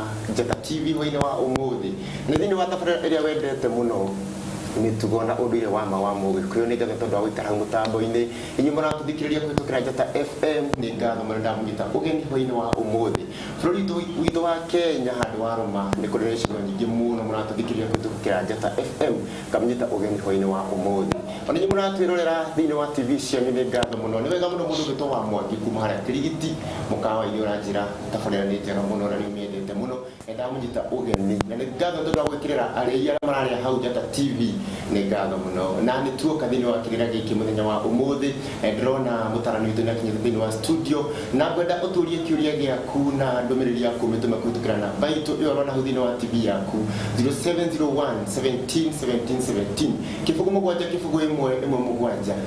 Njata TV hwainĩ wa ũmũthĩ nĩ thĩinĩ wa tabarĩra ĩrĩa wendete mũno, mĩtugo na ũndũire wa ma wa Mũgĩkũyũ. Nĩ ngatho tondũ wa gũikara hau mũtambo-inĩ. Inyuĩ mũratũthikĩrĩria kũhĩtũkĩra Njata FM, nĩ ngatho mũno ndamũnyita ũgeni hwainĩ wa ũmũthĩ. Bũrũri witũ wa Kenya handũ wa rũma nĩ kũrĩ na icigo nyingĩ mũno mũratũthikĩrĩria kũhĩtũkĩra Njata FM, ngamũnyita ũgeni hwainĩ wa ũmũthĩ. Ona inyuĩ mũratwĩrorera thĩinĩ wa TV cianyu, nĩ ngatho mũno. Nĩ wega mũno mũndũ ũgwĩtwo wa Mwangi kuma harĩa Kĩrigiti mũkawa-inĩ ũranjĩra tabarĩra nĩ njega mũno na nĩ ũmĩendete mũno, na ndamũnyita ũgeni. Na nĩ ngatho tondũ wa gwĩkĩrĩra arĩi arĩa mararĩa hau Njata TV, nĩ ngatho mũno. Na nĩ tuoka thĩinĩ wa kĩrĩra gĩkĩ mũthenya wa ũmũthĩ, ndĩrona mũtarani witũ nĩ akinyĩte thĩinĩ wa studio, na ngwenda ũtũrie kĩũria gĩaku na ndũmĩrĩri yaku ũmĩtũme kũhĩtũkĩra namba itũ ĩyo ũrona hau thĩinĩ wa TV yaku, 0701 17 17 17, 07 0 1 7 1 7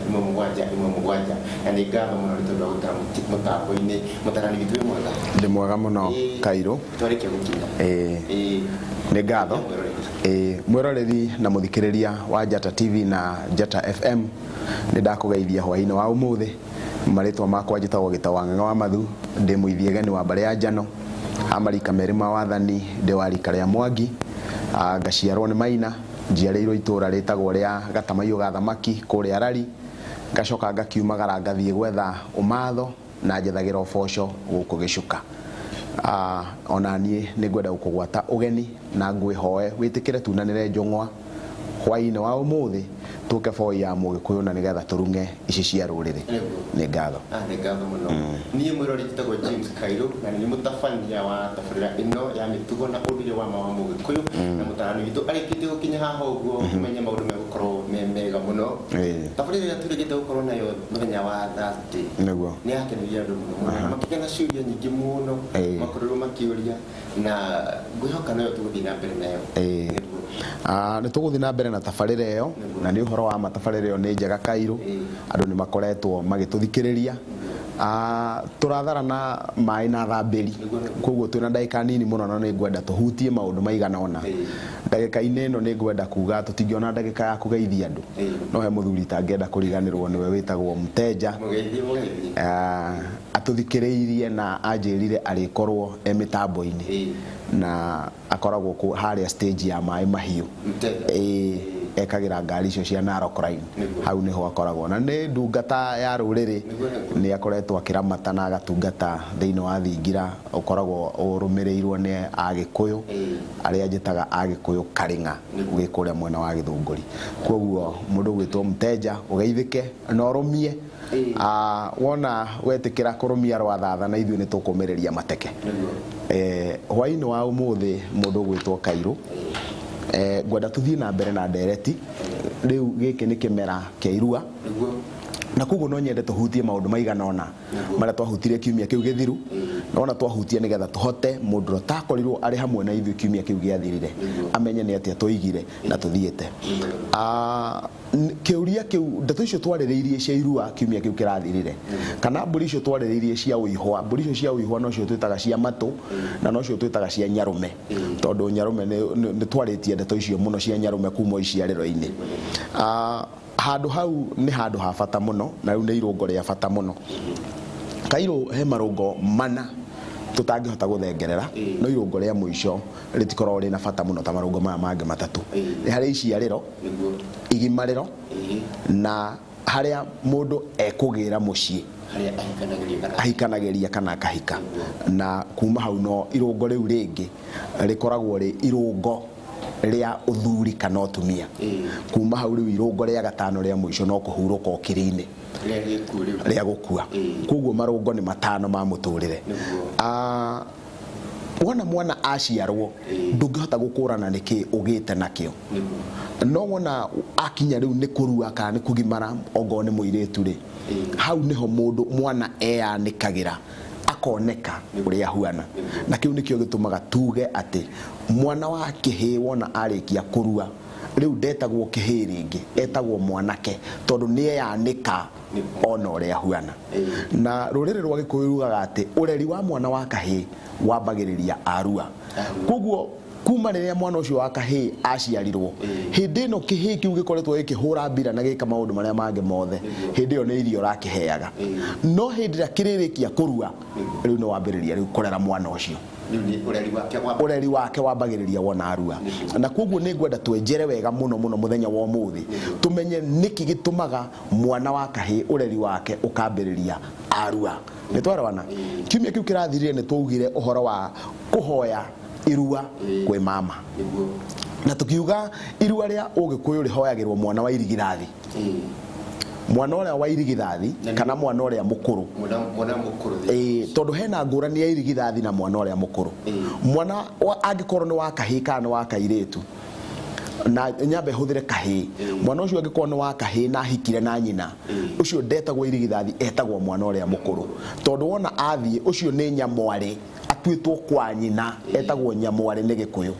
1 7. Na nĩ ngatho mũno nĩ tondũ wa gũikara mũtambo-inĩ. Mũtarani witũ, wĩ mwega? Ndĩ mwega mũno. Kairũ. Twarĩkia gũkinya. Ĩĩ. Nĩ ngatho. Mwĩroreri. Ĩĩ, mwĩroreri na mũthikĩrĩria wa Njata TV na Njata FM, nĩ ndakũgeithia hwaĩ-inĩ wa ũmũthĩ. Marĩtwa makwa njĩtagwo Gĩta wa Ng'ang'a wa Mathu, ndĩ mũithiegeni wa mbarĩ ya Njano, a marika merĩ ma wathani, ndĩ wa rika rĩa Mwangi, ngaciarwo nĩ Maina, njiarĩirwo itũra rĩtagwo rĩa Gatamaiyũ ga Thamaki kũrĩa Rari, ngacoka ngakiumagara ngathiĩ gwetha ũmatho na njethagĩra ũboco gũkũ Gĩcuka. Ona niĩ nĩ ngwenda gũkũgwata ũgeni na ngwĩhoe wĩtĩkĩre tunanĩre njũng'wa hwaĩ-inĩ wa ũmũthĩ, tũke boi ya Mũgĩkũyũ na nĩgetha tũrung'e ici cia rũrĩrĩ. Nĩ ngatho. Ah, nĩ ngatho mũno. Niĩ mwĩrori njĩtagwo James Kairũ na nĩ mũtabania wa tabarĩra ĩno ya mĩtugo na ũndũire wa ma wa Mũgĩkũyũ, na mũtarani witũ arĩkĩtie gũkinya haha ũguo, ũmenye maũndũ megũkorwo me mega mũno. Tabarĩra ĩrĩa tũrĩkĩte gũkorwo nayo mũthenya wa Thursday nĩ yakenirie andũ mũno mũno na makĩgĩa na ciũria nyingĩ mũno, makorirwo makĩũria, na ngwĩhoka noyo tũgũthiĩ na mbere nayo. Nĩguo. Nĩ tũgũthiĩ na mbere na tabarĩra ĩyo, na nĩ ũhoro wa ma tabarĩra ĩyo nĩ njega Kairũ, andũ nĩ makoretwo magĩtũthikĩrĩria. Tũrathara na maĩ na thambĩri, koguo twĩna ndagĩka nini mũno na nĩ ngwenda tũhutie maũndũ maigana ũna. Ndagĩka-inĩ ĩno nĩ ngwenda kuga tũtingĩona ndagĩka ya kũgeithia andũ, no he mũthuri itangĩenda kũriganĩrwo nĩwe wĩtagwo Mteja. Mũgeithie, mũgeithie. Atũthikĩrĩirie na anjĩrire arĩkorwo e mĩtambo-inĩ, na akoragwo harĩa stage ya maĩ mahiũ. Mteja. Ĩĩ, ekagĩra ngari icio cia Narok Line. Hau nĩho akoragwo na nĩ ndungata ya rũrĩrĩ. Nĩguo. Nĩ akoretwo akĩramata na agatungata thĩinĩ wa thingira ũkoragwo ũrũmĩrĩirwo nĩ Agĩkũyũ arĩa njĩtaga Agĩkũyũ Karĩng'a wĩ kũrĩa mwena wa Gĩthũngũri. Koguo mũndũ ũgwĩtwo Mteja, ũgeithĩke na ũrũmie. Wona wetĩkĩra kũrũmia rwathatha na ithuĩ nĩ tũkũmĩrĩria mateke. Hwaĩ-inĩ wa ũmũthĩ, mũndũ ũgwĩtwo Kairũ, ngwenda tũthiĩ na mbere na ndereti. Rĩu gĩkĩ nĩ kĩmera kĩa irua, na koguo no nyende tũhutie maũndũ maigana ũna marĩa twahutirie kiumia kĩu gĩthiru, na wona twahutia nĩgetha tũhote mũndũ ũrĩa ũtakorirwo arĩ hamwe na ithuĩ kiumia kĩu gĩathirire amenye nĩ atĩa tũigire na tũthiĩte. Kĩũria kĩu, ndeto icio twarĩrĩirie cia irua kiumia kĩu kĩrathirire, kana mbũri icio twarĩrĩirie cia ũihwa, mbũri icio cia ũihwa nocio twĩtaga cia matũ na nocio twĩtaga cia nyarũme, tondũ nyarũme nĩ twarĩtie ndeto icio mũno cia nyarũme kuma iciarĩro-inĩ. Handũ hau nĩ handũ ha bata mũno na rĩu nĩ irũngo rĩa bata mũno. Kairũ, he marũngo mana tũtangĩhota gũthengerera, no irũngo rĩa mũico rĩtikoragwo rĩna bata mũno ta marũngo maya mangĩ matatũ. Nĩ harĩ iciarĩro, igimarĩro, na harĩa mũndũ ekũgĩra mũciĩ, harĩa ahikanagĩria kana ahikanagĩria kana akahika. Na kuma hau no irũngo rĩu rĩngĩ rĩkoragwo rĩ irũngo rĩa ũthuri kana ũtumia. Kuma hau rĩu irũngo rĩa gatano rĩa mũico no kũhurũka ũkiri-inĩ, rĩa gĩkuũ rĩu, rĩa gũkua. Koguo marũngo nĩ matano ma mũtũrĩre. Wona mwana aciarwo, ndũngĩhota gũkũrana nĩkĩ ũgĩte nakĩo, no wona akinya rĩu nĩ kũrua kana nĩ kũgimara, ongorwo nĩ mũirĩtu rĩ, hau nĩho mũndũ mwana eyanĩkagĩra akoneka ũrĩa ahuana. Na kĩu nĩkĩo gĩtũmaga tuge atĩ mwana wa kĩhĩĩ wona arĩkia kũrua rĩu ndetagwo kĩhĩĩ rĩngĩ, etagwo mwanake, tondũ nĩ eyanĩka ona ũrĩa ahuana. Na rũrĩrĩ rwa Gĩkũyũ rugaga atĩ ũreri wa mwana wa kahĩĩ wambagĩrĩria arua. Koguo kuma rĩrĩa mwana ũcio wa kahĩĩ aciarirwo, hĩndĩ ĩno kĩhĩĩ kĩu gĩkoretwo gĩkĩhũra mbira na gĩka maũndũ marĩa mangĩ mothe, hĩndĩ ĩyo nĩ irio ũrakĩheaga. No hĩndĩ ĩrĩa kĩrĩrĩkia kũrua, rĩu nĩ wambĩrĩria rĩu kũrera mwana ũcio. Rĩu nĩ ũreri wake wa Ũreri wake wambagĩrĩria wona arua, na koguo nĩ ngwenda twenjere wega mũno mũno mũthenya wa ũmũthĩ, tũmenye nĩkĩ gĩtũmaga mwana wa kahĩĩ ũreri wake ũkambĩrĩria arua. Nĩ twarewana? Kiumia kĩu kĩrathirire nĩ twaugire ũhoro wa kũhoya irua kwĩ mama, na tukiuga irua rĩa Ũgĩkũyũ rĩhoyagĩrwo mwana wa irigithathi, mwana ũrĩa wa irigithathi kana mwana ũrĩa mũkũrũ. Mwana mũkũrũ. Ĩĩ, tondũ hena ngũrani ya irigithathi na mwana ũrĩa mũkũrũ. Mwana angĩkorwo nĩ wa kahĩĩ kana nĩ wa kairĩtu, na nyambe hũthĩre kahĩĩ, mwana ũcio angĩkorwo nĩ wa kahĩĩ na ahikire na nyina, ũcio ndetagwo irigithathi, etagwo mwana ũrĩa mũkũrũ, tondũ wona athiĩ ũcio nĩ nyamwarĩ atuĩtwo kwa nyina, etagwo nyamwarĩ nĩ Gĩkũyũ.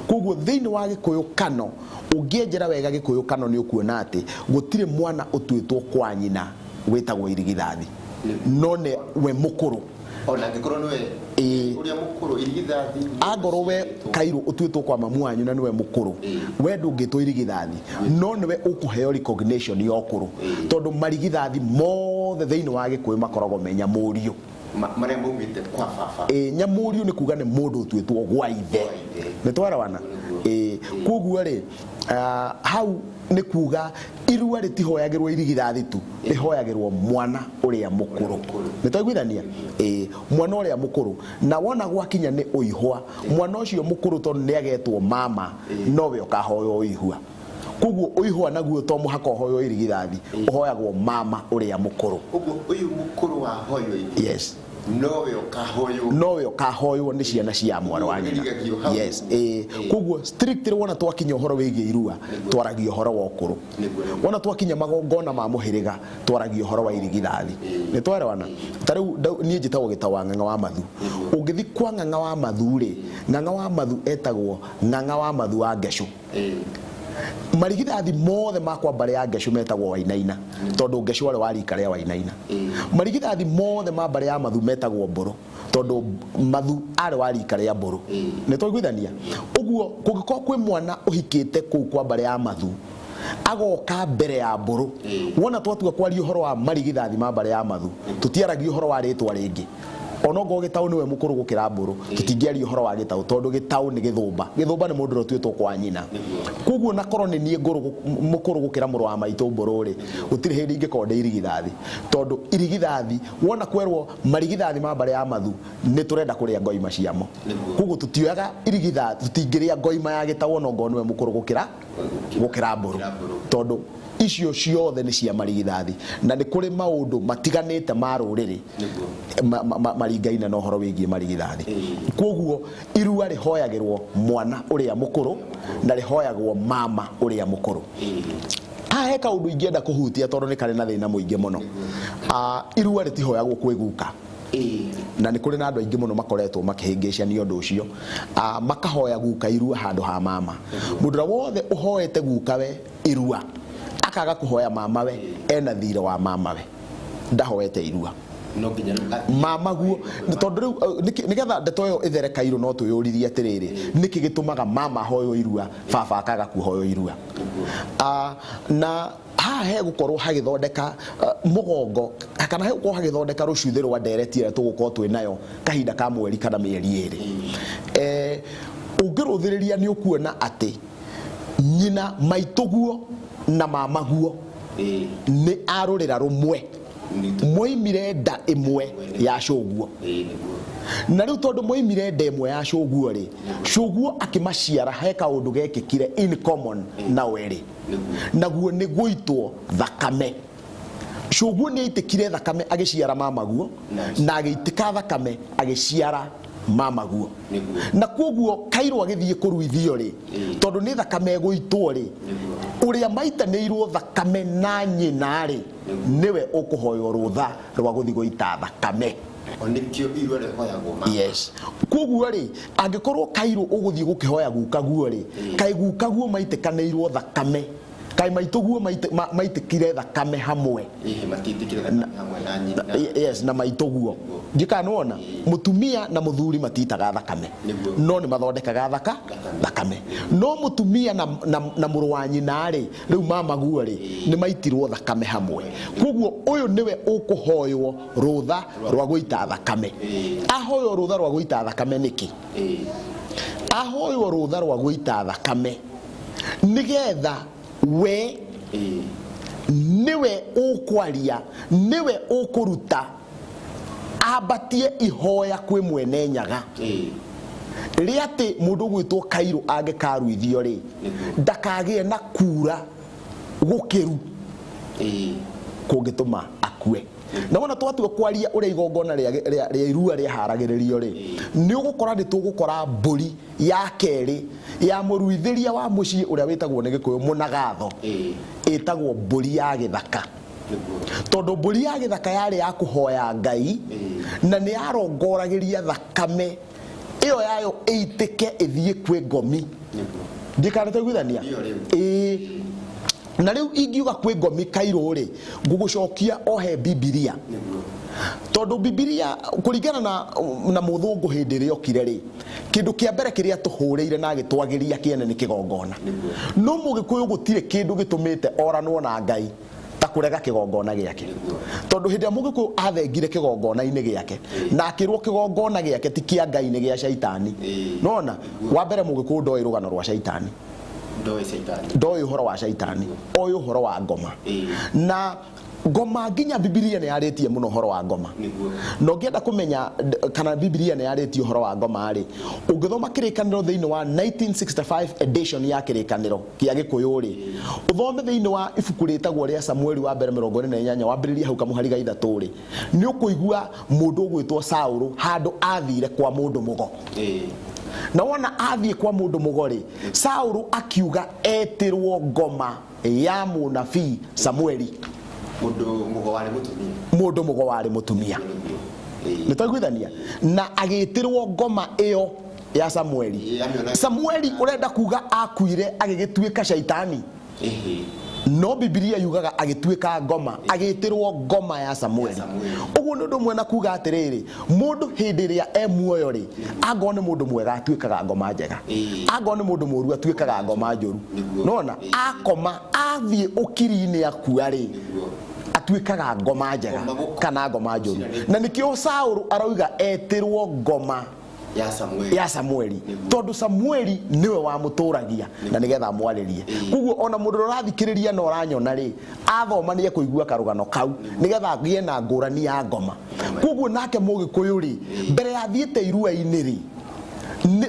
Koguo thĩinĩ wa Gĩkũyũ kano, ũngĩenjera wega Gĩkũyũ kano, nĩ ũkuona atĩ gũtirĩ mwana ũtuĩtwo kwa nyina wĩtagwo irigithathi, no nĩ we mũkũrũ. Ona angĩkorwo nĩwe ũrĩa mũkũrũ, irigithathi. Angorwo we kairũ ũtuĩtwo kwa mamu wanyu na nĩwe mũkũrũ, we ndũngĩtwo irigithathi, no nĩwe ũkũheo recognition ya ũkũrũ, tondũ marigithathi mothe thĩinĩ wa Gĩkũyũ makoragwo me nyamũriũ. Marĩa maumĩte kwa baba. Ĩ, nyamũriũ nĩ kuga nĩ mũndũ ũtuĩtwo gwa ithe. Nĩ twarawana? Ĩ, koguo rĩ, hau nĩ kuga irua rĩtihoyagĩrwo irigithathi tu, rĩhoyagĩrwo mwana ũrĩa mũkũrũ. Nĩ twaiguithania? Ĩ, mwana ũrĩa mũkũrũ. Na wona gwakinya nĩ ũihwa, mwana ũcio mũkũrũ tondũ nĩ agetwo mama, nowe ũkahoywo ũihwa. Koguo ũihwa naguo to mũhaka ũhoywo irigithathi, ũhoyagwo mama ũrĩa mũkũrũ. Ũguo ũyũ mũkũrũ wahoywo ithe nowe ũkahoywo. Nowe ũkahoywo nĩ ciana cia mwarĩ wa nyina. Ũrigagio hau. Yes, ĩĩ. Koguo strictly wona twakinya ũhoro wĩgiĩ irua, twaragia ũhoro wa ũkũrũ. Wona twakinya magongona ma mũhĩrĩga, twaragia ũhoro wa irigithathi. Nĩ twarewana? Ta rĩu niĩ njĩtagwo Gĩtaũ wa Ng'ang'a wa Mathu. Ũngĩthiĩ kwa Ng'ang'a wa Mathu rĩ, Ng'ang'a wa Mathu etagwo Ng'ang'a wa Mathu wa Ngecũ. Marigithathi mothe makwa mbarĩ ya Ngecũ metagwo Wainaina, tondũ Ngecũ arĩ wa rika rĩa Wainaina. Marigithathi mothe ma mbarĩ ya Mathu metagwo Mbũrũ, tondũ Mathu arĩ wa rika rĩa Mbũrũ. Nĩ twaiguithania? Ũguo kũngĩkorwo kwĩ mwana ũhikĩte kũu kwa mbarĩ ya Mathu, agoka mbere ya Mbũrũ, wona twatua kwaria ũhoro wa marigithathi ma mbarĩ ya Mathu, tũtiaragia ũhoro wa rĩtwa rĩngĩ. Onokorwo Gĩtaũ nĩwe mũkũrũ gũkĩra Mbũrũ, tũtingĩaria ũhoro wa Gĩtaũ, tondũ Gĩtaũ nĩ gĩthũmba. Gĩthũmba nĩ mũndũ ũrĩa ũtuĩtwo kwa nyina. Koguo na korwo nĩ niĩ mũkũrũ gũkĩra mũrũ wa maitũ Mbũrũ rĩ, gũtirĩ hĩndĩ ingĩkorwo ndĩ irigithathi, tondũ irigithathi wona kwerwo marigithathi ma mbarĩ ya Mathu, nĩ tũrenda kũrĩa ngoima ciamo. Koguo tũtioyaga irigithathi, tũtingĩrĩa ngoima ya Gĩtaũ onokorwo nĩwe mũkũrũ gũkĩra Mbũrũ, tondũ icio ciothe nĩ cia marigithathi, na nĩ kũrĩ maũndũ matiganĩte ma rũrĩrĩ maringaine na ũhoro wĩgiĩ marigithathi. Koguo irua rĩhoyagĩrwo mwana ũrĩa mũkũrũ na rĩhoyagwo mama ũrĩa mũkũrũ. Haha he kaũndũ ingĩenda kũhutia, tondũ nĩ karĩ na thĩna mũingĩ mũno. Irua rĩtihoyagwo kwĩ guka, na nĩ kũrĩ na andũ aingĩ mũno makoretwo makĩhĩngĩcania ũndũ ũcio, makahoya guka irua handũ ha mama. Mũndũ ũrĩa wothe ũhoete guka we irua akaga kũhoya mama we, ena thirĩ wa mama we, ndahoete irua. No nginya rĩu Mama guo, tondũ rĩu nĩgetha ndeto ĩyo ĩthere kairũ, no twĩyũririe atĩrĩrĩ, nĩkĩ gĩtũmaga mama ahoywo irua, baba akaga kuhoywo irua? Na haha hegũkorwo hagĩthondeka mũgongo, kana hegũkorwo hagĩthondeka rũcuthĩ rwa ndereti ĩrĩa tũgũkorwo twĩ nayo kahinda ka mweri kana mĩeri 2. Ũngĩrũthĩrĩria nĩ ũkuona atĩ nyina maitũguo na mamaguo nĩ arũrĩra rũmwe, moimire nda ĩmwe ya cũguo. Na rĩu tondũ moimire nda ĩmwe ya cũguo rĩ, cũguo akĩmaciara he kaũndũ gekĩkire in common nao erĩ, naguo nĩ gũitwo thakame. Cũguo nĩ aitĩkire thakame agĩciara mamaguo, na agĩitĩka thakame agĩciara mamaguo. Na koguo kairũ agĩthiĩ kũruithio rĩ, tondũ nĩ thakame ĩgũitwo rĩ, ũrĩa maitanĩirwo thakame na nyina rĩ, nĩwe ũkũhoywo rũtha rwa gũthiĩ gũita thakame. O nĩkĩo irua rĩhoyagwo mama. Yes. Koguo rĩ, angĩkorwo kairũ ũgũthiĩ gũkĩhoya gukaguo rĩ, kaĩ gukaguo maitĩkanĩirwo thakame Kaĩ maitũguo maitĩkire thakame hamwe? Ĩhĩ, matiĩtĩkire thakame hamwe na nyina. Yes, na maitũguo. Ndiũĩ kana nĩwona mũtumia na mũthuri matitaga thakame. No nĩ mathondekaga thakame, no mũtumia na mũrũ wa nyina rĩ, rĩu mamaguo rĩ, nĩ maitirwo thakame hamwe. Koguo ũyũ nĩwe ũkũhoywo rũtha rwa gũita thakame. Ahoywo rũtha rwa gũita thakame nĩkĩ? Ahoywo rũtha rwa gũita thakame nĩgetha we nĩwe ũkwaria, nĩwe ũkũruta ambatie ihoya kwĩ Mwene Nyaga rĩa atĩ mũndũ ũgwĩtwo Kairũ angĩkaruithio rĩ, ndakagĩe na kura gũkĩru kũngĩtũma akue. Na wona twatua kwaria ũrĩa igongona rĩa irua rĩaharagĩrĩrio rĩ, nĩ ũgũkora nĩ tũgũkora mbũri ya kerĩ ya mũruithĩria wa mũciĩ ũrĩa wĩtagwo nĩ Gĩkũyũ mũnagatho, ĩtagwo mbũri ya gĩthaka, tondũ mbũri ya gĩthaka yarĩ ya kũhoya Ngai na nĩ yarongoragĩria thakame ĩyo yayo ĩitĩke ĩthiĩ kwĩ ngomi. Ndikana twaiguithania? Ĩĩ. Na rĩu ingiuga kwĩ ngomi Kairũ rĩ, ngũgũcokia ohe Bibilia, tondũ Bibilia kũringana na mũthũngũ hĩndĩ ĩrĩa okire rĩ, kĩndũ kĩa mbere kĩrĩa tũhũrĩire na agĩtwagĩria kĩene nĩ kĩgongona. No Mũgĩkũyũ gũtirĩ kĩndũ gĩtũmĩte oranwo na Ngai ta kũrega kĩgongona gĩake, tondũ hĩndĩ ĩrĩa Mũgĩkũyũ athengire kĩgongona-inĩ gĩake na akĩrwo kĩgongona gĩake ti kĩa Ngai, nĩ gĩa caitani. Nona wa mbere Mũgĩkũyũ ndoĩ rũgano rwa caitani. Ndoĩ caitani. Ndoĩ ũhoro wa caitani, oĩ ũhoro wa ngoma. Na ngoma nginya Bibilia nĩ yarĩtie mũno ũhoro wa ngoma. Na ũngĩenda kũmenya kana Bibilia nĩ yarĩtie ũhoro wa ngoma rĩ, ũngĩthoma Kĩrĩkanĩro thĩinĩ wa 1965 edition ya Kĩrĩkanĩro kĩa Gĩkũyũ rĩ, ũthome thĩinĩ wa ibuku rĩtagwo rĩa Samueli wa Mbere 48, wambĩrĩrie hau kamũhari ga 3 rĩ, nĩ ũkũigua mũndũ ũgwĩtwo Saũlũ handũ athire kwa mũndũ mũgo. Na wona athiĩ kwa mũndũ mũgo rĩ, Saũlũ akiuga etĩrwo ngoma ya mũnabii Samueli. Mũndũ mũgo warĩ mũtumia. Mũndũ mũgo warĩ mũtumia. Nĩ twaiguithania? Na agĩtĩrwo ngoma ĩyo ya Samueli. Amĩona. Samueli ũrenda kuga akuire agĩgĩtuĩka caitani? No Bibilia yugaga agĩtuĩka ngoma, agĩtĩrwo ngoma ya Samueli. Samueli. Ũguo nĩ ũndũ ũmwe na kuga atĩrĩrĩ, mũndũ hĩndĩ ĩrĩa e muoyo rĩ, angorwo nĩ mũndũ mwega atuĩkaga ngoma njega, angorwo nĩ mũndũ mũru atuĩkaga ngoma njũru. Nona akoma athiĩ ũkiri-inĩ akua rĩ, atuĩkaga ngoma njega Ngoma gũkoma. kana ngoma njũru. Na nĩkĩo Saũlũ arauga etĩrwo ngoma ya Samueli. Ya Samueli, tondũ Samueli nĩwe wamũtũragia na nĩgetha amwarĩrie. Koguo ona mũndũ ũrĩa ũrathikĩrĩria na ũranyona rĩ, athoma nĩ ekũigua karũgano kau nĩgetha agĩe na ngũrani ya ngoma. Koguo nake Mũgĩkũyũ rĩ, mbere ya athiĩte irua-inĩ rĩ,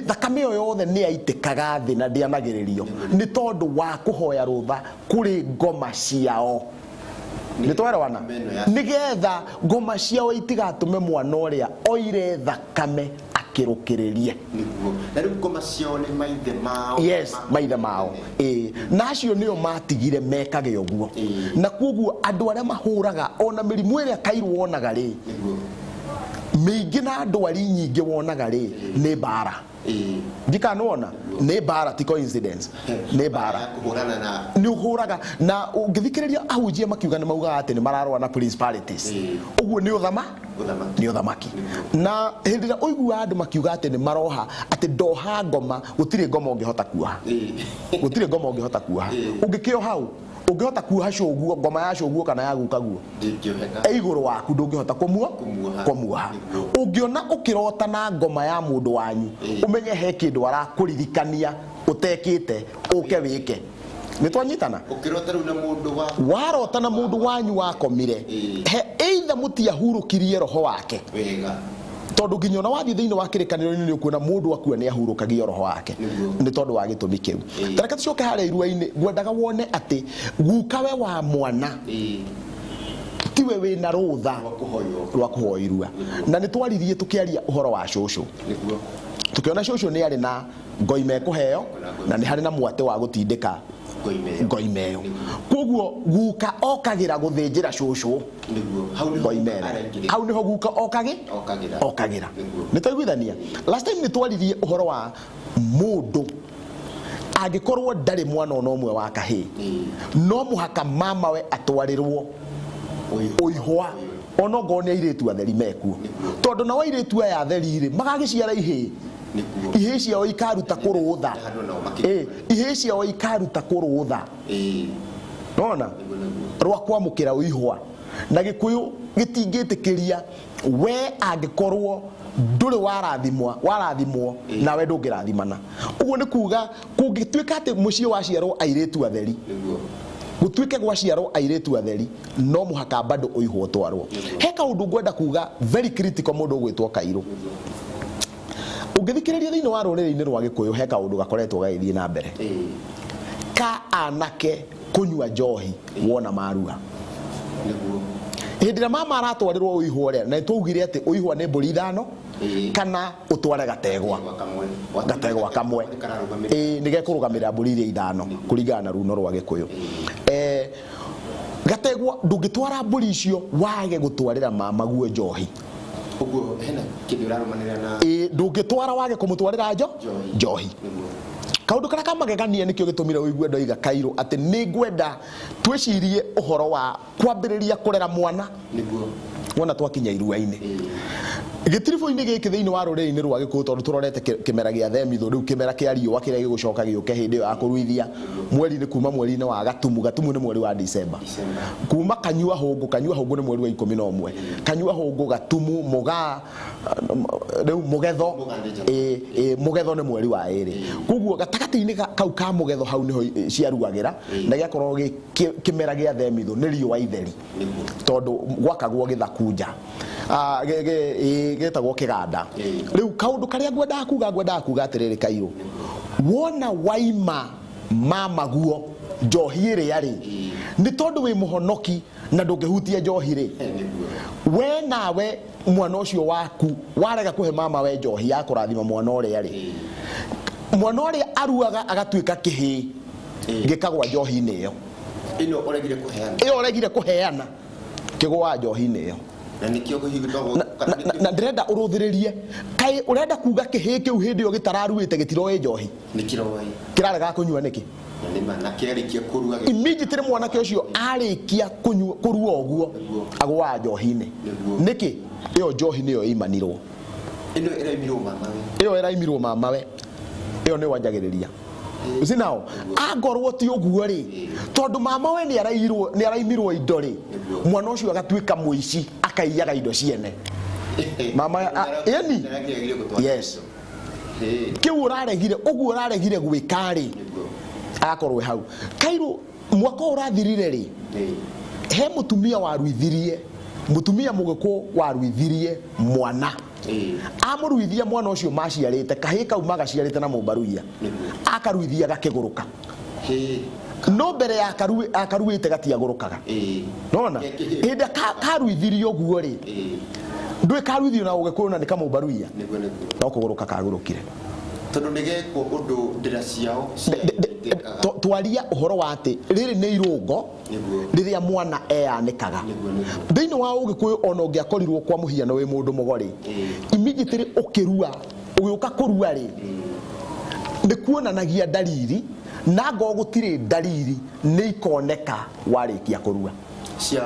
thakame ĩyo yothe nĩ yaitĩkaga thĩ na ndĩanagĩrĩrio nĩ tondũ wa kũhoya rũtha kũrĩ ngoma ciao. Nĩ twerewana? Nĩgetha ngoma ciao itigatũme mwana ũrĩa oire thakame akĩrũkĩrĩrie. Nĩguo. Na rĩu ngoma ciao nĩ maithe mao. Yes, maithe mao. Ĩĩ, na acio nĩo matigire mekage ũguo. Na kuoguo andũ arĩa mahũraga ona mĩrimũ ĩrĩa Kairũ wonaga rĩ, mĩingĩ na ndwari nyingĩ wonaga rĩ, nĩ mbara. Ndikana nĩwona nĩ mbara, ti coincidence, nĩ mbara. Ya kũhũrana na Nĩ ũhũraga na ũngĩthikĩrĩria ahunjia makiuga nĩ maugaga atĩ nĩ mararũa na principalities. Ũguo nĩ ũthama. Ũthamaki. Nĩ ũthamaki. Na hĩndĩ ĩrĩa ũiguaga andũ makiuga atĩ nĩ maroha, atĩ ndoha ngoma, gũtirĩ ngoma ũngĩhota kuoha. Gũtirĩ ngoma ũngĩhota kuoha. Ũngĩkĩoha hau ũngĩhota kuoha cũguo, ngoma ya cũguo kana ya gukaguo? Ndingĩoheka. E igũrũ waku, ndũngĩhota kũmuo Kũmuoha. Kũmuoha. Ũngĩona ũkĩrota na ngoma ya mũndũ wanyu, ũmenye he kĩndũ arakũririkania ũtekĩte ũke wĩke. Nĩ twanyitana? Ũkĩrota rĩu na mũndũ wa Warota na mũndũ wanyu wakomire, he either mũtiahurũkirie roho wake wega, tondũ nginya ona wathiĩ thĩinĩ wa Kĩrĩkanĩro-inĩ nĩ ũkuona mũndũ akua nĩ ahurũkagio roho wake. Nĩ tondũ wa gĩtũmi kĩu. Tareke tũcoke harĩa irua-inĩ. Ngwendaga wone atĩ gukawe wa mwana tiwe wĩna rũtha rwa kũhoywo. Rwa kũhoya irua. Na nĩ twaririe tũkĩaria ũhoro wa cũcũ, tũkĩona cũcũ nĩ arĩ na ngoima ĩkũheo na nĩ harĩ na mwatĩ wa gũtindĩka ngoima ĩyo. Ngoima ĩyo. Koguo guka okagĩra gũthĩnjĩra cũcũ. Hau nĩho ngoima guka ĩno. Araingĩrĩra. Hau nĩho guka okagĩ Okagĩra. Okagĩra. Nĩ twaiguithania last time nĩ twaririe ũhoro wa mũndũ. Angĩkorwo ndarĩ mwana ona ũmwe wa kahĩĩ, no mũhaka mamawe atwarĩrwo ũihwa, ona ongorwo nĩ airĩtu atheri mekuo, tondũ nao airĩtu aya atheri rĩ, magagĩciara ihĩĩ. Ihĩĩ ciao ikaruta kũrũtha. Handũ nao makĩ- Ihĩĩ ciao ikaruta kũrũtha nona rwa kwamũkĩra ũihwa, na Gĩkũyũ gĩtingĩtĩkĩria we angĩkorwo ndũrĩ warathimwa, warathimwo nawe ndũngĩrathimana. Ũguo nĩ kuga kũngĩtuĩka atĩ mũciĩ waciarwo airĩtu atheri, gũtuĩke gwaciarwo airĩtu atheri, no mũhaka bado ũihwo ũtwarwo. He kaũndũ ngwenda kuga very critical, mũndũ ũgwĩtwo Kairũ. Ũngĩthikĩrĩria thĩinĩ wa rũrĩrĩ-inĩ rwa Gĩkũyũ, he kaũndũ gakoretwo gagĩthiĩ na mbere ka anake kũnyua njohi wona marua. Hĩndĩ ĩrĩa mama aratwarĩrwo ũihwa ũrĩa, na nĩtwaugire atĩ ũihwa nĩ mbũri 5 kana ũtware gategwa. Kamwe. Gategwa kamwe. Kararũgamĩrĩra. Ĩĩ, nĩ gekũrũgamĩrĩra mbũri iria 5 kũringana na runo rwa Gĩkũyũ. Gategwa ndũngĩtwara mbũri icio wage gũtwarĩra mama guo njohi. Ũguo hena kĩndũ ũrarũmanĩrĩra na Ĩĩ, ndũngĩtwara wage kũmũtwarĩra Njohi. njohi. Kaũndũ karĩa kamagegania nĩkĩo gĩtũmire ũigue ndoiga Kairũ atĩ nĩ ngwenda twĩcirie ũhoro wa kwambĩrĩria kũrera mwana. Wona twakinya irua-inĩ gĩtiribũ-inĩ gĩkĩ thĩinĩ wa rũrĩrĩ-inĩ rwa Gĩkũyũ, tondũ tũrorete kĩmera gĩa themithũ, rĩu kĩmera kĩa riũa kĩrĩa gĩgũcoka gĩũke hĩndĩ ĩyo ya kũruithia mweri-inĩ, kuma mweri-inĩ wa Gatumu. Gatumu nĩ mweri wa December, kuma Kanyua Hũngũ. Kanyua Hũngũ nĩ mweri wa 11. Kanyua Hũngũ, Gatumu, Mũgaa, rĩu Mũgetho. Ĩĩ, ĩĩ, Mũgetho nĩ mweri wa 2. Koguo gatagatĩ-inĩ kau ka Mũgetho hau nĩho ciaruagĩra, na gĩakorwo gĩ kĩmera gĩa themithũ, nĩ riũa itheri, tondũ gwakagwo gĩthakunja gĩtagwo kĩganda. Rĩu kaũndũ karĩa ngwendaga kuga atĩrĩrĩ, Kairũ, wona waima mama guo njohi ĩrĩa rĩ, nĩ tondũ wĩ mũhonoki na ndũngĩhutia njohi rĩ, we nawe mwana ũcio waku warega kũhe mama we njohi ya kũrathima mwana ũrĩa rĩ, mwana ũrĩa aruaga agatuĩka kĩhĩĩ gĩkagwa njohi-inĩ ĩyo. Ĩno ũregire kũheana. Ĩyo ũregire kũheana kĩgũaga njohi-inĩ ĩyo. Na nĩkĩo kũhingwo. Na ndĩrenda ũrũthĩrĩrie, kaĩ ũrenda kuga kĩhĩĩ kĩu hĩndĩ ĩyo gĩtararuĩte gĩtiroĩ njohi? Nĩ kĩroĩ. Kĩraregaga kũnyua nĩkĩ? Na nĩ ma, na kĩarĩkia kũrua Immediately mwanake ũcio arĩkia kũnyua kũrua ũguo, agũaga njohi-inĩ. Nĩkĩ? Ĩyo njohi nĩyo ĩimanirwo. Ĩno ĩraimirwo mama we. Ĩyo ĩraimirwo mamawe, ĩyo nĩyo wanjagĩrĩria. You see now, angorwo ti ũguo rĩ, tondũ mama we nĩ araimirwo indo rĩ, mwana ũcio agatuĩka mũici, akaiyaga indo ciene mama ĩni. Nĩaregire gũtwara. Yes. Kĩu ũraregire, ũguo ũraregire gwĩka rĩ, agakorwo hau. Kairũ, mwaka ũyũ ũrathirire rĩ, he mũtumia waruithirie, mũtumia Mũgĩkũ waruithirie mwana. Amũruithia mwana ũcio maciarĩte, kahĩĩ kau magaciarĩte na mũmbaruia, akaruithia gakĩgũrũka. No mbere ya akaruĩte gatiagũrũkaga. Nona hĩndĩ ĩrĩa karuithirio ũguo rĩ, ndũĩ karuithio na Ũgĩkũyũ na nĩ kamũmbaruia, Nĩguo, nĩguo. No kũgũrũka kagũrũkire. Tondũ nĩgekwo ũndũ ndĩra ciao ciatĩkaga. Twaria ũhoro wa atĩ rĩrĩ nĩ irũngo rĩrĩa mwana eyanĩkaga. Nĩguo, nĩguo. Thĩinĩ wa Ũgĩkũyũ, ona ũngĩakorirwo kwa mũhiano wĩ mũndũ mũgo rĩ, immediately ũkĩrua, ũgĩũka kũrua rĩ, nĩ kuonanagia ndariri, na ngorwo gũtirĩ ndariri nĩ ikoneka warĩkia kũrua. Cia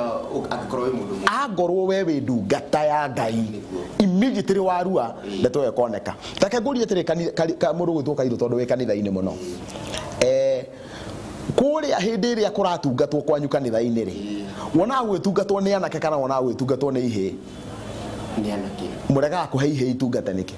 angĩkorwo wĩ mũndũ Angorwo we wĩ ndungata ya Ngai, immediately warua, ndeto ĩyo ĩkoneka. Reke ngũrie atĩrĩ, mũndũ gwĩtwo Kairũ, tondũ wĩ kanitha-inĩ mũno, kũrĩa hĩndĩ ĩrĩa kũratungatwo kwanyu kanitha-inĩ rĩ, wonaga gwĩtungatwo nĩ anake kana wonaga gwĩtungatwo nĩ ihĩĩ? Nĩ anake. Mũregaga kũhe ihĩĩ itungate nĩkĩ?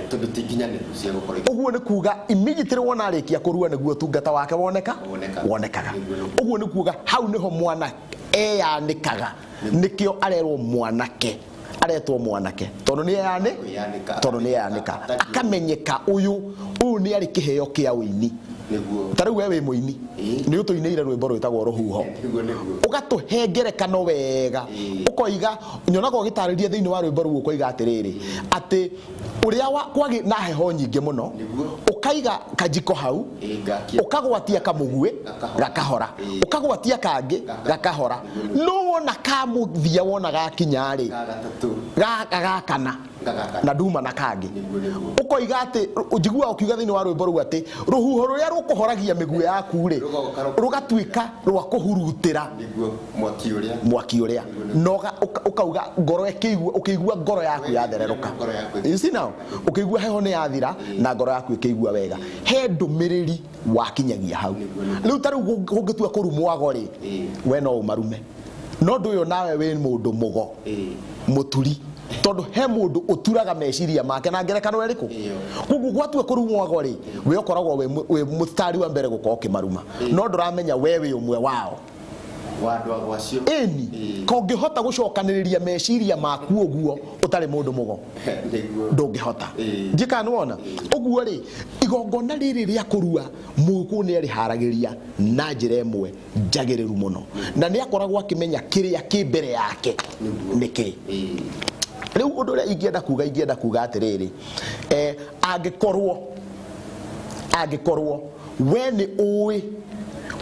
Tondũ ti nginyanĩru cia gũkorwo Ũguo nĩ kuga immediately wona arĩkia kũrua nĩguo ũtungata wake woneka. Woneka. Wonekaga. Nĩguo. Ũguo nĩ kuga hau nĩho mwana eyanĩkaga, nĩkĩo arerwo mwanake, aretwo mwanake tondũ nĩ eyanĩ Kwĩyanĩka. tondũ nĩ eyanĩka, akamenyeka ũyũ nĩ arĩ kĩheo kĩa ũini. Ta rĩu we wĩ mũini, nĩ ũtũinĩire rwĩmbo rwĩtagwo Rũhuho. Nĩguo, nĩguo. Ũgatũhe ngerekano wega, ũkoiga, nyonaga ũgĩtarĩria thĩinĩ wa rwĩmbo rũu, ũkoiga atĩrĩrĩ, atĩ ũrĩa kwagĩ na heho nyingĩ mũno. Ũkaiga kajiko hau. Ngakia. Ũkagwatia kamũguĩ. Gakahora. Gakahora. Ũkagwatia kangĩ, gakahora. No wona kamũthia, wona gakinya rĩ, Ga gatatũ. Gaka gakana. Gagakana. Na nduma na kangĩ. Nĩguo, nĩguo. Ũkoiga atĩ njiguaga ũkiuga thĩinĩ wa rwĩmbo rũu atĩ rũhuho rũrĩa rũkũhoragia mĩguĩ yaku rĩ, Rũgoka rũgatuĩka rwa kũhurutĩra Nĩguo mwaki ũrĩa. Mwaki ũrĩa na ũkauga ngoro ĩkĩigua, ũkĩigua ngoro yaku yathererũka. Ngoro yaku. You see now, ũkĩigua heho nĩ yathira na ngoro yaku ĩkĩigua wega, he ndũmĩrĩri wakinyagia hau. Rĩu ta rĩu ũngĩtua kũrumwago rĩ, we no ũmarume, no ndũ ũyũ nawe wĩ mũndũ mũgo, mũturi, tondũ he mũndũ ũturaga meciria make na ngerekano ĩrĩkũ. Koguo gwatua kũrumwago rĩ, we ũkoragwo wĩ mũstari wa mbere gũkorwo ũkĩmaruma, no ndũramenya we wĩ ũmwe wao. Wa andũ ago acio. Ĩni. Kongĩhota gũcokanĩrĩria meciria maku ũguo ũtarĩ mũndũ mũgo, ndũngĩhota. Ndiĩ nĩwona ũguo rĩ, igongona rĩrĩ rĩa kũrua, mũgĩkũyũ nĩ arĩharagĩria na njĩra ĩmwe njagĩrĩru mũno, na nĩ akoragwo akĩmenya kĩrĩa kĩ mbere yake nĩkĩ. Rĩu ũndũ ũrĩa ingĩenda kuga atĩrĩrĩ, angĩkorwo we nĩ ũĩ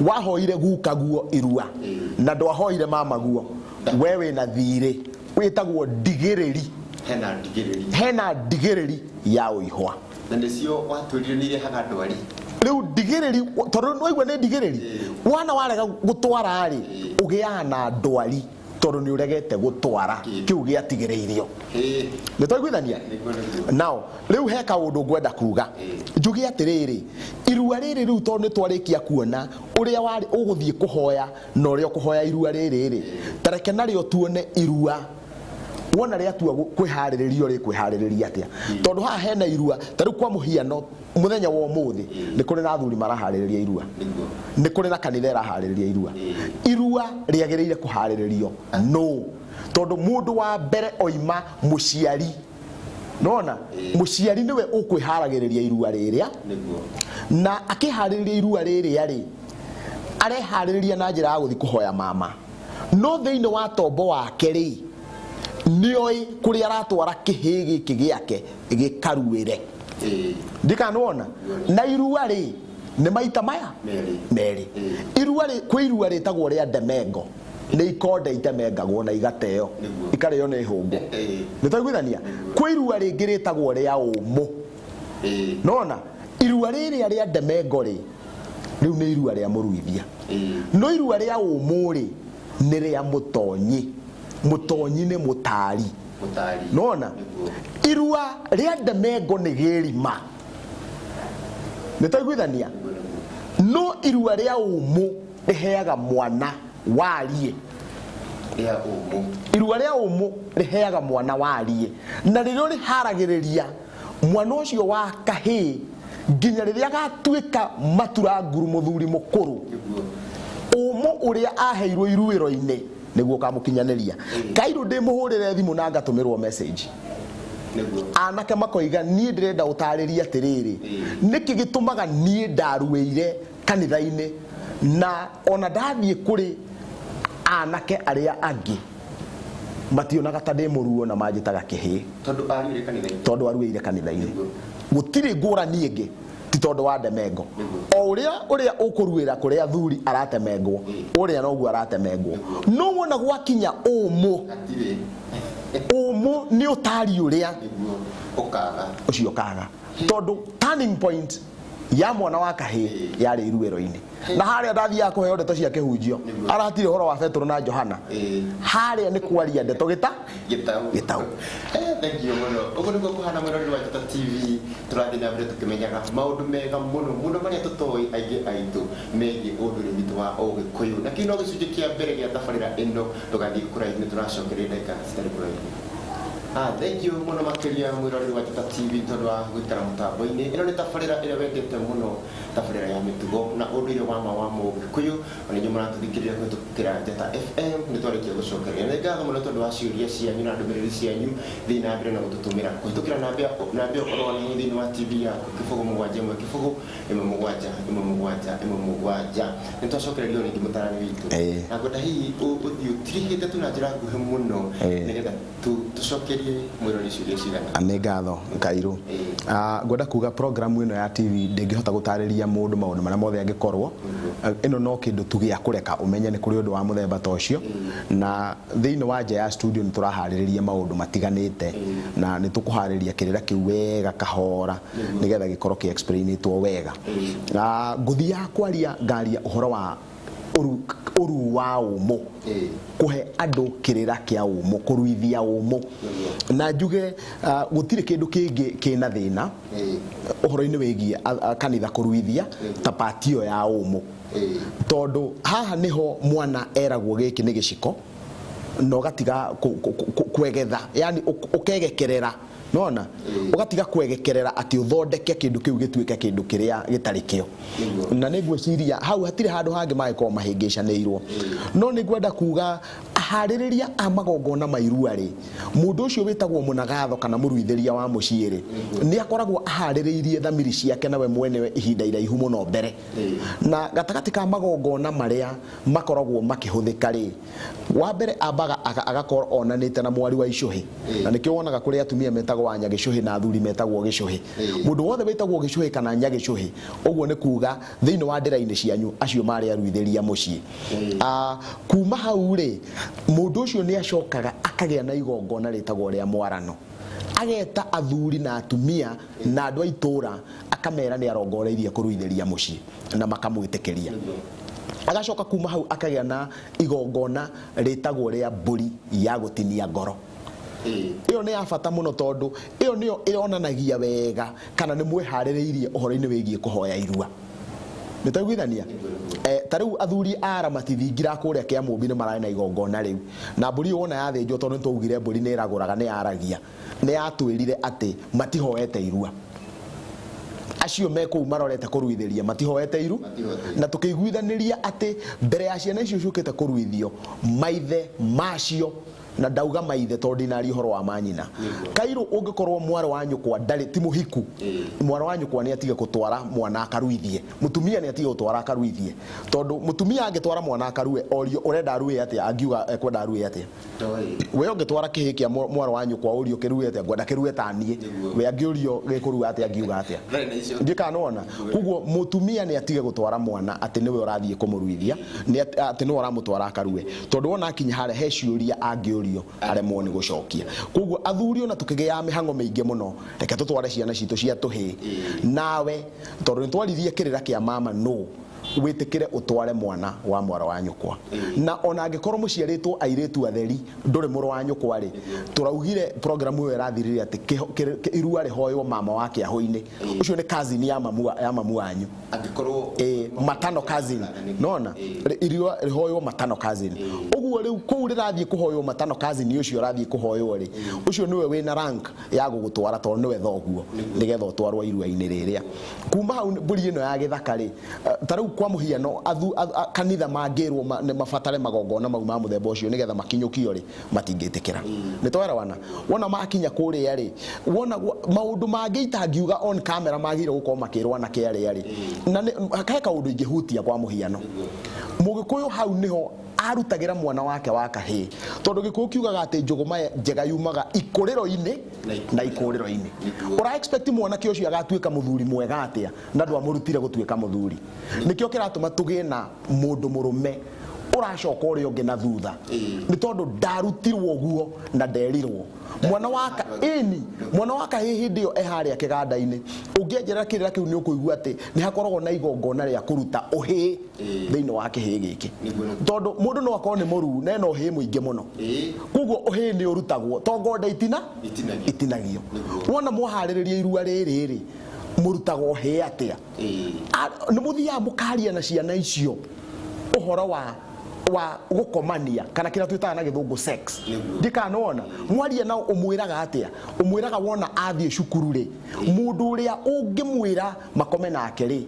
wahoire guka guo irua na ndwahoire mama guo, we wĩna thirĩ wĩtagwo ndigĩrĩri. Hena ndigĩrĩri. Hena ndigĩrĩri ya ũihwa. Na nĩcio watwĩrire nĩ irehaga ndwari. Rĩu ndigĩrĩri, tondũ nĩwaigua nĩ ndigĩrĩri, wana warega gũtwara rĩ, ũgĩaga na ndwari tondũ nĩ ũregete gũtwara kĩu gĩatigĩrĩirio. Nĩ twaiguithania? Nĩguo, nĩguo. Nao rĩu he kaũndũ ngwenda kuga, njuge atĩrĩrĩ, irua rĩrĩ rĩu, tondũ nĩ twarĩkia kuona ũrĩa warĩ ũgũthiĩ kũhoya na ũrĩa ũkũhoya irua rĩrĩ rĩ, tareke narĩo tuone irua wona rĩatua kwĩharĩrĩrio rĩ, kwĩharĩrĩria atĩa, tondũ haha hena irua. Ta rĩu kwa mũhiano, mũthenya wa ũmũthĩ nĩ kũrĩ na athuri maraharĩrĩria irua, nĩ kũrĩ na kanitha ĩraharĩrĩria irua. Irua rĩagĩrĩire kũharĩrĩrio no tondũ mũndũ wa mbere oima mũciari. Nona mũciari nĩwe ũkwĩharagĩrĩria irua rĩrĩa, na akĩharĩrĩria irua rĩrĩa rĩ, areharĩrĩria na njĩra ya gũthiĩ kũhoya mama, no thĩinĩ wa tombo wake rĩ, nĩoĩ kũrĩa aratwara kĩhĩ gĩkĩ gĩake gĩkaruĩre. Ndikanona na irua rĩ, nĩ maita maya Merĩ. Merĩ. Irua rĩ, kwĩ irua rĩtagwo rĩa ndemengo, nĩ ikonde itemengagwo na igateo, ikarĩo nĩ hũngũ. Nĩ twaiguithania? Kwĩ irua rĩngĩ rĩtagwo rĩa ũmũ. Nona irua rĩrĩa rĩa ndemengo rĩ, rĩu nĩ irua rĩa mũruithia, no irua rĩa ũmũ rĩ, nĩ rĩa mũtonyi. Mũtonyi nĩ mũtari. Mũtari. Nona irua rĩa ndemengo nĩ gĩrima, nĩ twaiguithania? No irua rĩa ũmũ rĩheaga mwana wariĩ. Rĩa ũmũ. Irua rĩa ũmũ rĩheaga mwana wariĩ, na rĩrĩa rĩharagĩrĩria mwana ũcio wa kahĩĩ nginya rĩrĩa agatuĩka maturanguru, mũthuri mũkũrũ, ũmũ ũrĩa aheirwo iruĩro-inĩ nĩguo ũkamũkinyanĩria. Kairũ ndĩmũhũrĩre thimũ na ngatũmĩrwo message, anake makoiga, niĩ ndĩrenda ũtarĩrie atĩrĩrĩ, nĩkĩ gĩtũmaga niĩ ndaruĩire kanitha-inĩ na ona ndathiĩ kũrĩ anake arĩa angĩ mationaga ta ndĩ mũruo na manjĩtaga kĩhĩĩ? Tondũ aruire kanitha-inĩ. Tondũ aruĩire kanitha-inĩ. Gũtirĩ ngũrani ĩngĩ, ti tondũ wa ndemengo. O ũrĩa ũrĩa ũkũruĩra kũrĩ athuri aratemengwo, ũrĩa noguo aratemengwo, no wona gwakinya ũmũ, Hatirĩ. Ũmũ nĩ ũtari ũrĩa Nĩguo ũkaga. Ũcio kaga, tondũ turning point ya mwana wa kahĩĩ yarĩ iruĩro-inĩ, na harĩa ndathiaga kũheo ndeto cia kĩhunjio, aratirĩ ũhoro wa Petũrũ na Johana. Harĩa nĩ kwaria ndeto gĩta Gĩtau. Gĩtau. Thank you mũno. Ũguo nĩguo kũhana, mwĩroreri wa Njata TV. Tũrathiĩ na mbere tũkĩmenyaga maũndũ mega mũno mũno marĩa tũtoĩ aingĩ aitũ megiĩ ũndũire witũ wa Ũgĩkũyũ, na kĩu no gĩcunjĩ kĩa mbere gĩa tabarĩra ĩno. Ndũgathiĩ kũraihu, nĩ tũracokeria ndagĩka citarĩ kũraihu. Thank you mũno makĩria, mwĩroreri wa Njata TV, tondũ wa gũikara mũtambo-inĩ. Ĩno nĩ tabarĩra ĩrĩa wendete mũno, tabarĩra ya mĩtugo na ũndũire wa ma wa Mũgĩkũyũ. Ona inyuĩ mũratũthikĩrĩria kũhĩtũkĩra Njata FM, nĩ twarĩkia gũcokeria. Nĩ ngatho mũno tondũ wa ciũria cianyu na ndũmĩrĩri cianyu. Thiĩ na mbere na gũtũtũmĩra kũhĩtũkĩra namba ĩyo ũrona hau thĩinĩ wa TV yaku, 071 0 17 1 7 1 7. Nĩ twacokereria o rĩngĩ, mũtarani witũ, na ngwenda hihi ũthiĩ ũtirihĩte tu na njĩra nguhĩ mũno, nĩgetha tũcokerie. Ũcokerie mwĩrori ciũria cigana? Nĩ ngatho, Kairu. Ngwenda kuga programu ĩno ya TV ndĩngĩhota gũtarĩria mũndũ maũndũ marĩa mothe angĩkorwo. Ĩno no kĩndũ tu gĩa kũreka ũmenye nĩ kũrĩ ũndũ wa mũthemba ta ũcio, na thĩinĩ wa nja ya studio nĩ tũraharĩrĩria maũndũ matiganĩte, na nĩ tũkũharĩrĩria kĩrĩra kĩu wega kahora nĩgetha gĩkorwo kĩ explainĩtwo wega. Ngũthiaga kwaria ngaria ũhoro wa ũruu wa ũmũ, kũhe andũ kĩrĩra kĩa ũmũ, kũruithia ũmũ, na njuge gũtirĩ kĩndũ kĩngĩ kĩna thĩna ũhoro-inĩ wĩgiĩ kanitha kũruithia ta part ĩyo ya ũmũ, tondũ haha nĩho mwana eragwo gĩkĩ nĩ gĩciko na ũgatiga kwegetha, yani ũkegekerera, nona ũgatiga kwegekerera atĩ ũthondeke kĩndũ kĩu gĩtuĩke kĩndũ kĩrĩa gĩtarĩ kĩo. Na nĩ ngwĩciria hau hatirĩ handũ hangĩ mangĩkorwo mahĩngĩcanĩirwo. No nĩ ngwenda kuga aharĩrĩria a magongona ma irua rĩ, mũndũ ũcio wĩtagwo mũnagatho kana mũruithĩria wa mũciĩ rĩ, nĩ akoragwo aharĩrĩirie thamiri ciake nawe mwenewe ihinda iraihu mũno mbere. Na gatagatĩ ka magongona marĩa makoragwo makĩhũthĩka rĩ, wa mbere ambaga agakorwo onanĩte na mwarĩ wa icũhĩ, na nĩkĩo wonaga kũrĩ atumia metagwo a nyagĩcũhĩ na athuri metagwo gĩcũhĩ. Mũndũ wothe wĩtagwo gĩcũhĩ kana nyagĩcũhĩ, ũguo nĩ kuga thĩinĩ wa ndĩra-inĩ cianyu acio marĩ aruithĩria mũciĩ. Kuma hau rĩ, mũndũ ũcio nĩ acokaga akagĩa na igongona rĩtagwo rĩa mwarano. Ageta athuri na atumia na andũ a itũra, akamera nĩ arongoreirie kũruithĩria mũciĩ na makamwĩtĩkĩria. Agacoka kuma hau akagĩa na igongona rĩtagwo rĩa mbũri ya gũtinia ngoro. Ĩyo nĩ ya bata mũno tondũ ĩyo nĩyo ĩronanagia wega kana nĩ mwĩharĩrĩirie ũhoro-inĩ wĩgiĩ kũhoya irua. Nĩ twaiguithania? Ta rĩu athuri a aramati thingira kũrĩa Kĩamũmbi nĩ mararĩ na igongona rĩu. Na mbũri ĩyo wona yathĩnjwo, tondũ nĩ twaugire mbũri nĩ ĩragũraga, nĩ yaragia, nĩ yatwĩrire atĩ matihoete irua. Acio me kũu marorete kũruithĩria matihoete iru, na tũkĩiguithanĩria atĩ mbere ya ciana icio ciũkĩte kũruithio, maithe macio, na ndauga maithe tondũ ndinaria ũhoro wa manyina. Kairũ ũngĩkorwo mwarĩ wa nyũkwa ndarĩ ti mũhiku, mwarĩ wa nyũkwa nĩ atige gũtwara mwana akaruithie, mũtumia nĩ atige gũtwara akaruithie, tondũ mũtumia angĩtwara mwana akarue, orio ũrenda arue atĩa, angiuga ekwenda arue atĩa? We ũngĩtwara kĩhĩ kĩa mwarĩ wa nyũkwa ũrio kĩrue atĩa, ngwenda kĩrue ta niĩ, we angĩũrio gĩkũrua atĩa angiuga atĩa? Ndiũĩ kana nĩwona. Koguo mũtumia nĩ atige gũtwara mwana atĩ nĩwe ũrathiĩ kũmũruithia, nĩ atĩ nĩwe ũramũtwara akarue, tondũ wona akinya harĩa he ciũria angĩũrio aremwo nĩ gũcokia. Koguo athuri ona tũkĩgĩaga mĩhang'o mĩingĩ mũno, reke tũtware ciana citũ cia tũhĩĩ. Nawe tondũ nĩ twaririe kĩrĩra kĩa mama nũ, wĩtĩkĩre ũtware mwana wa mwarĩ wa nyũkwa. Na ona angĩkorwo mũciarĩtwo airĩtu atheri, ndũrĩ mũrũ wa nyũkwa rĩ, tũraugire program ĩyo ĩrathirire atĩ irua rĩhoywo mama wa kĩahũ-inĩ. Ũcio nĩ cousin ya mamu ya mamu wanyu. Angĩkorwo Matano cousin, nona irua rĩhoywo matano cousin. Ũguo rĩu kũu rĩrathiĩ kũhoywo matano cousin ũcio ũrathiĩ kũhoywo rĩ, ũcio nĩwe wĩna rank ya gũgũtwara tondũ nĩwe thoguo, nĩgetha ũtwarwo irua-inĩ rĩrĩa. Kuma hau mbũri ĩno ya gĩthaka rĩ, ta rĩu kwa mũhiano kanitha mangĩrwo nĩ mabatare magongona mau ma mũthemba ũcio nĩgetha makinyũkio rĩ, matingĩtĩkĩra. Nĩ twarawana? Wona makinya kũrĩa rĩ, wona maũndũ mangĩ itangiuga on camera magĩrĩire gũkorwo makĩrwo anake arĩa rĩ, na he kaũndũ ingĩhutia kwa mũhiano. Mũgĩkũyũ hau nĩho arutagĩra mwana wake wa kahĩĩ, tondũ Gĩkũyũ kiugaga atĩ njũgũma njega yumaga ikũrĩro-inĩ na ikũrĩro-inĩ. Ũra expect mwanake ũcio agatuĩka mũthuri mwega atĩa na ndwamũrutire gũtuĩka mũthuri? Nĩkĩo kĩratũma tũgĩe na mũndũ mũrũme ũracoka ũrĩa ũngĩ na thutha, nĩ tondũ ndarutirwo ũguo na nderirwo. Mwana wa ĩni, mwana wa kahĩĩ hĩndĩ ĩyo e harĩa kĩganda-inĩ, ũngĩenjerera kĩrĩra kĩu nĩ ũkũigua atĩ nĩ hakoragwo na igongona rĩa kũruta ũhĩĩ thĩinĩ wa kĩhĩĩ gĩkĩ, tondũ mũndũ no akorwo nĩ mũruu na ena ũhĩĩ mũingĩ mũno. Koguo ũhĩĩ nĩ ũrutagwo to ngonde itina itinagio. Wona mwaharĩrĩria irua rĩrĩ rĩ, mũrutaga ũhĩĩ atĩa? Nĩ mũthiaga mũkaria na ciana icio ũhoro wa gũkomania kana kĩrĩa twĩtaga na gĩthũngũ sex. Ndikana nĩwona mwaria nao ũmwĩraga atĩa? Ũmwĩraga wona athiĩ cukuru rĩ, mũndũ ũrĩa ũngĩmwĩra makome nake rĩ,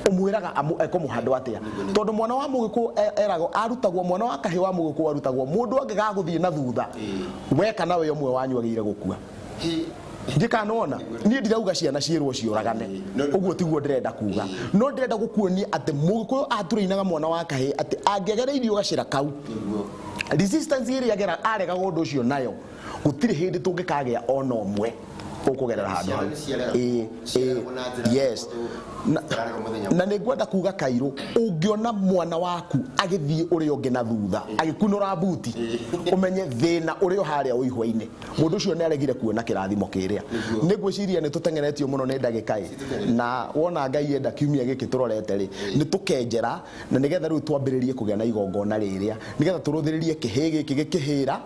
ũmwĩraga ekũmũhandwo atĩa? Tondũ mwana wa mũgĩkũyũ eragwo, arutagwo, mwana wa kahĩĩ wa mũgĩkũyũ arutagwo mũndũ angĩgagũthiĩ na thutha, we kana we ũmwe wanyu agĩrĩire gũkua. Ndikana nĩwona niĩ ndirauga ciana ciĩrwo ciũragane, ũguo tiguo ndĩrenda kuga, no ndĩrenda gũkuonia atĩ mũgĩkũyũ atũrĩinaga mwana wa kahĩĩ atĩ angĩagereirio gacĩra kau, resistance ĩrĩa aregaga ũndũ ũcio nayo, Gũtirĩ hĩndĩ tũngĩkagĩa ona ũmwe ũkũgerera handũ Ciana hau. nĩ ciareragwo. Ciareragwo na njĩra Yes. tondũ Na- ciareragwo mũthenya Na nĩ ngwenda kuga kairũ, ũngĩona mwana waku agĩthiĩ ũrĩa ũngĩ na thutha agĩkunũra mbuti, ũmenye thĩna ũrĩa harĩa ũihwa-inĩ, mũndũ ũcio nĩ aregire kuona kĩrathimo kĩrĩa. Nĩ ngwĩciria nĩ tũteng'eretio mũno nĩ ndagĩka ĩ, na wona Ngai enda kiumia gĩkĩ tũrorete rĩ, nĩ tũkenjera na nĩgetha rĩu twambĩrĩrie kũgĩa na igongona rĩrĩa, nĩgetha tũrũthĩrĩrie kĩhĩ gĩkĩ gĩkĩhĩra,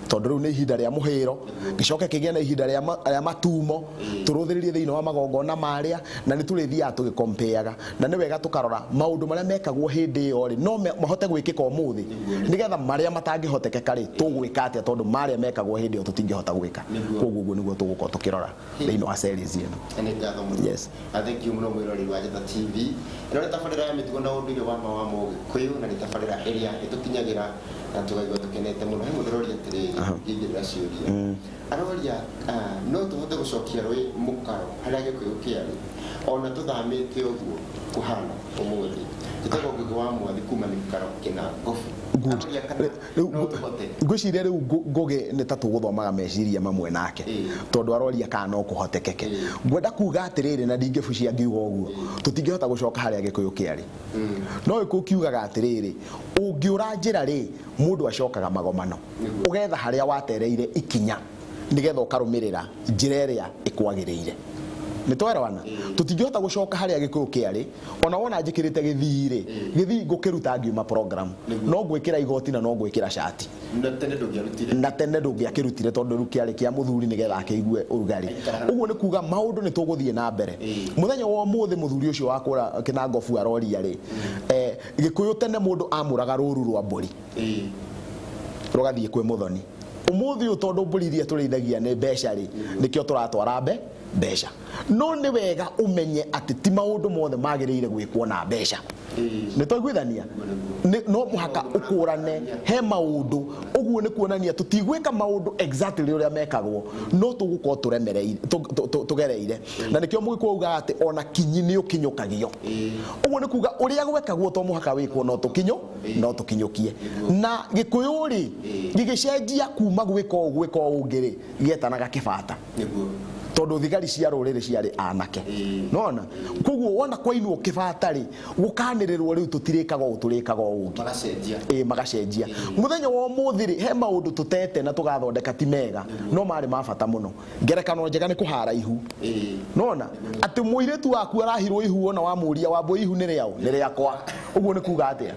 tondũ rĩu nĩ ihinda rĩa mũhĩro, gĩcoke kĩgĩe na ihinda rĩa matumo, tũrũthĩrĩrie thĩinĩ wa magongona marĩa, na nĩ tũrĩthiaga tũgĩkompeaga. Na nĩ wega tũkarora maũndũ marĩa mekagwo hĩndĩ ĩyo rĩ, no mahote gwĩkĩka ũmũthĩ, nĩgetha marĩa matangĩhotekeka rĩ, tũgwĩka atĩa, tondũ marĩa mekagwo hĩndĩ ĩyo tũtingĩhota gwĩka. Koguo ũguo nĩguo tũgũkorwo tũkĩrora thĩinĩ wa series ĩno. Nĩ ngatho mũno. Yes. Na thank you mũno mwĩroreri wa Njata TV. Ĩno nĩ tabarĩra ya mĩtugo na ũndũire wa ma wa Mũgĩkũyũ, na nĩ tabarĩra ĩrĩa ĩtũkinyagĩra na tũkaigua tũkenete mũno. He mũndũ ũroria atĩrĩrĩ, ngĩigĩrĩra ciũria, aroria no tũhote gũcokia rũĩ mũkaro harĩa Gĩkũyũ kĩarĩ ona tũthamĩte ũguo kũhana ũmũthĩ? Njĩtagwo Ngũgĩ wa Mwathi kuma Mĩkaro Kĩna Ngobu. Good. Aroria kana Rĩu no tũhote. Ngwĩciria rĩu Ngũgĩ nĩ ta tũgũthomaga meciria mamwe nake, tondũ aroria kana no kũhotekeke. Ngwenda kuga atĩrĩrĩ, na ndingĩbucia ngiuga ũguo, tũtingĩhota gũcoka harĩa Gĩkũyũ kĩarĩ. No Gĩkũyũ kiugaga atĩrĩrĩ, ũngĩũra njĩra rĩ, mũndũ acokaga magomano, ũgetha harĩa watereire ikinya nĩgetha ũkarũmĩrĩra njĩra ĩrĩa ĩkwagĩrĩire. Nĩ twerewana? Tũtingĩhota gũcoka harĩa Gĩkũyũ kĩarĩ. Ona wona njĩkĩrĩte gĩthii rĩ, gĩthii ngũkĩruta ngiuma program, no ngwĩkĩra igoti na no ngwĩkĩra cati. Na tene ndũngĩarutire. Na tene ndũngĩakĩrutire, tondũ rĩu kĩarĩ kĩa mũthuri nĩgetha akĩigue ũrugarĩ. Ũguo nĩ kuga maũndũ nĩ tũgũthiĩ na mbere. Mũthenya wa ũmũthĩ, mũthuri ũcio wa kũra Kĩnangobu aroria rĩ, Gĩkũyũ tene mũndũ amũraga rũru rwa mbũri rũgathiĩ kwĩ mũthoni. Ũmũthĩ ũyũ, tondũ mbũri iria tũrĩithagia nĩ mbeca rĩ, nĩkĩo tũratwara mbeca. No nĩ wega ũmenye atĩ ti maũndũ mothe magĩrĩire gwĩkwo na mbeca. Nĩ twaiguithania? No mũhaka ũkũrane he maũndũ. Ũguo nĩ kuonania tũtigwĩka maũndũ exactly ũrĩa mekagwo, no tũgũkorwo tũremereire, tũgereire. Na nĩkĩo Mũgĩkũyũ augaga atĩ ona kinyi nĩ ũkinyũkagio. Ũguo nĩ kuga ũrĩa gwekagwo to mũhaka wĩkwo, no tũkinyũkie. Na Gĩkũyũ rĩ, gĩgĩcenjia kuma gwĩka ũũ gwĩka ũũ ũngĩ rĩ, gĩetanaga kĩbata, tondũ thigari cia rũrĩrĩ ciarĩ anake. Nona koguo wona kwainwo kĩbata rĩ, gũkanĩrĩrwo rĩu tũtirĩkaga ũũ, tũrĩkaga ũũ ũngĩ. Magacenjia. Ĩ, magacenjia. Mũthenya wa ũmũthĩ rĩ, he maũndũ tũtete na tũgathondeka ti mega, no marĩ ma bata mũno. Ngerekano njega nĩ kũhara ihu. Nona atĩ mũirĩtu waku arahirwo ihu, ona wamũria wambũ ihu nĩ rĩaũ, nĩ rĩakwa. Ũguo nĩ kuga atĩa?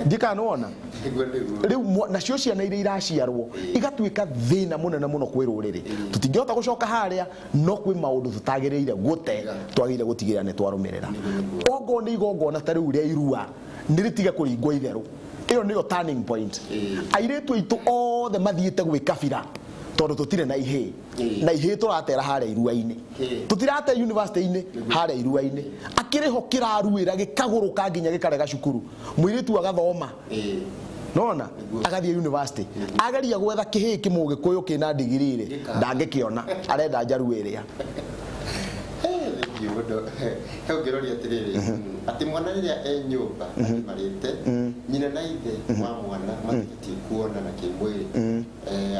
Ndikana nĩwona? Nĩguo, nĩguo. Rĩu nacio ciana iria iraciarwo igatuĩka thĩna mũnene mũno kwĩ rũrĩrĩ. Tũtingĩhota gũcoka harĩa, no kwĩ maũndũ tũtagĩrĩire gũte, twagĩrĩire gũtigĩrĩra nĩ twarũmĩrĩra. Ongorwo nĩ igongona ta rĩu rĩa irua, nĩ rĩtige kũringwo itherũ. Ĩyo nĩyo turning point. Airĩtu aitũ othe mathiĩte gwĩkabira tondũ tũtirĩ na ihĩĩ, na ihĩĩ tũratera harĩa irua-inĩ, tũtirate university-inĩ, harĩa irua-inĩ. Akĩrĩ ho kĩraruĩra gĩkagũrũka nginya gĩkarega cukuru. Mũirĩtu agathoma, nona agathiĩ university, ageria gwetha kĩhĩĩ kĩmũgĩkũyũ kĩna ndigiri rĩ, ndangĩkĩona, arenda njaruo ĩrĩa. Thank you mũno. He ũngĩroria atĩrĩrĩ, atĩ mwana rĩrĩa e nyũmba agimarĩte, nyina na ithe wa mwana matibatiĩ kuonana kĩmwĩrĩ.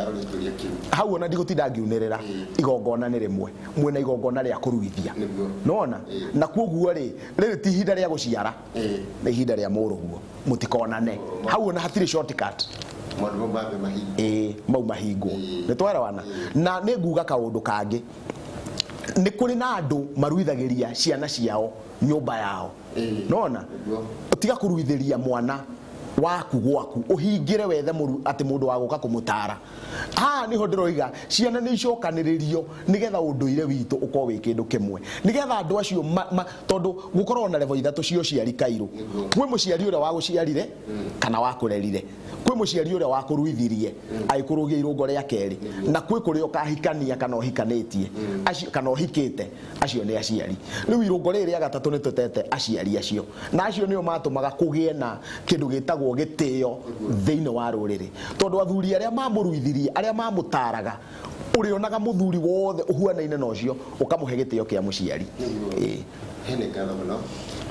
Aroria kĩũria kĩu. Hau ona ndigũtinda ngiunĩrĩra. Igongona nĩ rĩmwe, mwĩna igongona rĩa kũruithia. Nona na kuoguo rĩ, rĩrĩ ti ihinda rĩa gũciara, nĩ ihinda rĩa mũrũguo, mũtikonane hau, ona hatirĩ shortcut. Maũndũ mau mambe mahingwo. Ĩĩ, mau mahingwo. Nĩ twerewana? Na nĩ nguga kaũndũ kangĩ, nĩ kũrĩ na andũ maruithagĩria ciana ciao nyũmba yao. Nona tiga kũruithĩria mwana waku gwaku, ũhingĩre, wethe mũru atĩ mũndũ wa gũka kũmũtara. Haha nĩho ndĩroiga ciana nĩ icokanĩrĩrio nĩgetha ũndũire witũ ũkorwo wĩ kĩndũ kĩmwe, nĩgetha andũ acio tondũ gũkoragwo na level ithatũ cia ũciari kairũ. Kwĩ mũciari ũrĩa wagũciarire kana wakũrerire, kwĩ mũciari ũrĩa wakũruithirie agĩkũrũgia irũngo rĩa kerĩ, na kwĩ kũrĩa ũkahikania kana ũhikanĩtie acio, kana ũhikĩte. Acio nĩ aciari. Rĩu irũngo rĩrĩ rĩa gatatũ nĩ tũtete aciari acio, na acio nĩo matũmaga kũgĩe na kĩndũ gĩtagwo gĩtĩo thĩinĩ wa rũrĩrĩ, tondũ athuri arĩa mamũruithirie, arĩa mamũtaraga, ũrĩonaga mũthuri wothe ũhuanaine na ũcio ũkamũhe gĩtĩo kĩa mũciari. He nĩ ngatho mũno.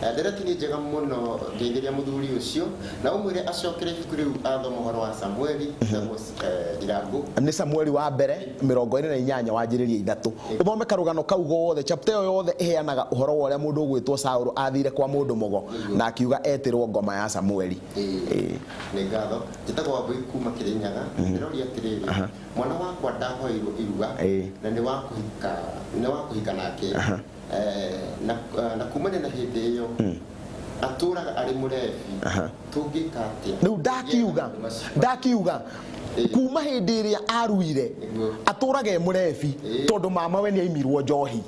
Ndereti nĩ njega mũno, ngeithĩria mũthuri ũcio na ũmwĩre acokere ibuku rĩu athoma ũhoro wa Samueli ĩtagwo Ndirangũ. Nĩ Samueli wa mbere 28 wanjĩrĩria 3, ũthome karũgano kau gothe. Chapter ĩyo yothe ĩheanaga ũhoro wa ũrĩa mũndũ ũgwĩtwo Saũlũ athire kwa mũndũ mũgo na akiuga etĩrwo ngoma ya Samueli. Ĩĩ. Nĩ ngatho. Njĩtagwo Wambũi kuma Kĩrĩnyaga. Ndĩroria atĩrĩrĩ, mwana wakwa ndahoeirwo irua na nĩ wa kũhika nĩ wa kũhika nake. Na kumania na hĩndĩ ĩyo atũraga arĩ mũrebi, tũngĩka atĩa? Rĩu ndakiuga ndakiuga kuma hĩndĩ ĩrĩa aruire atũraga e mũrebi tondũ mama we nĩ aimirwo njohi.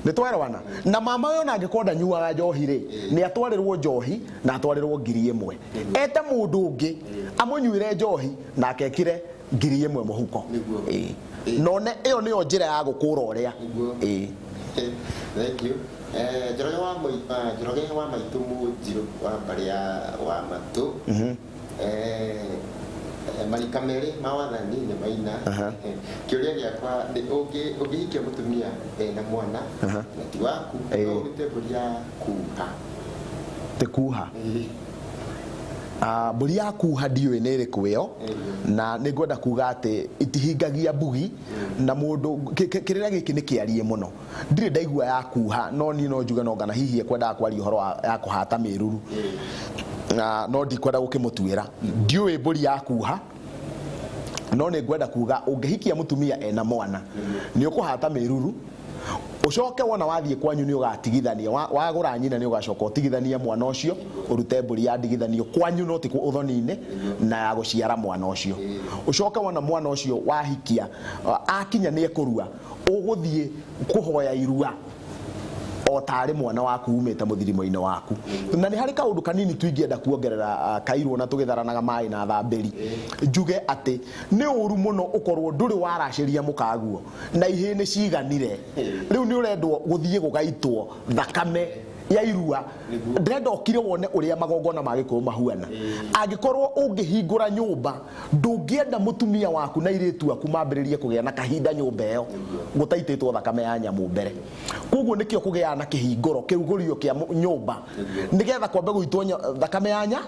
Nĩ twerwana na mama we ona angĩkorwo ndanyuaga njohi rĩ, nĩ atwarĩrwo njohi na atwarĩrwo 1000, ete mũndũ ũngĩ amũnyuĩre njohi nake ekĩre 1000 mũhuko. None ĩyo nĩyo njĩra ya gũkũra ũrĩa. Ĩĩ. Thank you. Njoroge wa Njoroge wa maitũ mũnjirũ wa mbarĩ ya wa matũ. Marika merĩ ma wathani nĩ maina. Kĩũria gĩakwa nĩ ũngĩhikia mũtumia ena mwana na ti waku, no ũrute mbũri ya kuha? Ti kuha. Mbũri ya kuha ndiũĩ nĩ ĩrĩkũ ĩyo, na nĩ ngwenda kuga atĩ itihingagia mbugi na mũndũ kĩrĩra gĩkĩ nĩ kĩariĩ mũno. Ndirĩ ndaigua ya kuha, no niĩ no njuge no ngana hihi ekwendaga kwaria ũhoro wa ya kũhata mĩruru, na no ndikwenda gũkĩmũtuĩra. Ndiũĩ mbũri ya kuha, no nĩ ngwenda kuga ũngĩhikia mũtumia ena mwana nĩ ũkũhata mĩruru, ũcoke wona wathiĩ kwanyu nĩ ũgatigithania, wagũra nyina nĩ ũgacoka ũtigithanie mwana ũcio, ũrute mbũri ya ndigithanio kwanyu no ti ũthoni-inĩ na ya gũciara mwana ũcio. Ũcoke wona mwana ũcio wahikia akinya nĩ ekũrua, ũgũthiĩ kũhoya irua o tarĩ mwana waku umĩte mũthirimo-inĩ waku. Na nĩ harĩ kaũndũ kanini tu ingĩenda kuongerera kairwo na tũgĩtharanaga maĩ na thambĩri, njuge atĩ nĩ ũru mũno ũkorwo ndũrĩ waracĩria mũkaguo na ihĩĩ nĩ ciganire, rĩu nĩ ũrendwo gũthiĩ gũgaitwo thakame ya irua. Ndĩrenda ũkire wone ũrĩa magongona ma Gĩkũyũ mahuana. Angĩkorwo ũngĩhingũra nyũmba, ndũngĩenda mũtumia waku na airĩtu aku mambĩrĩrie kũgĩa na kahinda nyũmba ĩyo gũtaitĩtwo thakame ya nyamũ mbere. Koguo nĩkĩo kũgĩaga na kĩhingũro kĩrugũrio kĩa nyũmba, nĩgetha kwambe gũitwo thakame ya nya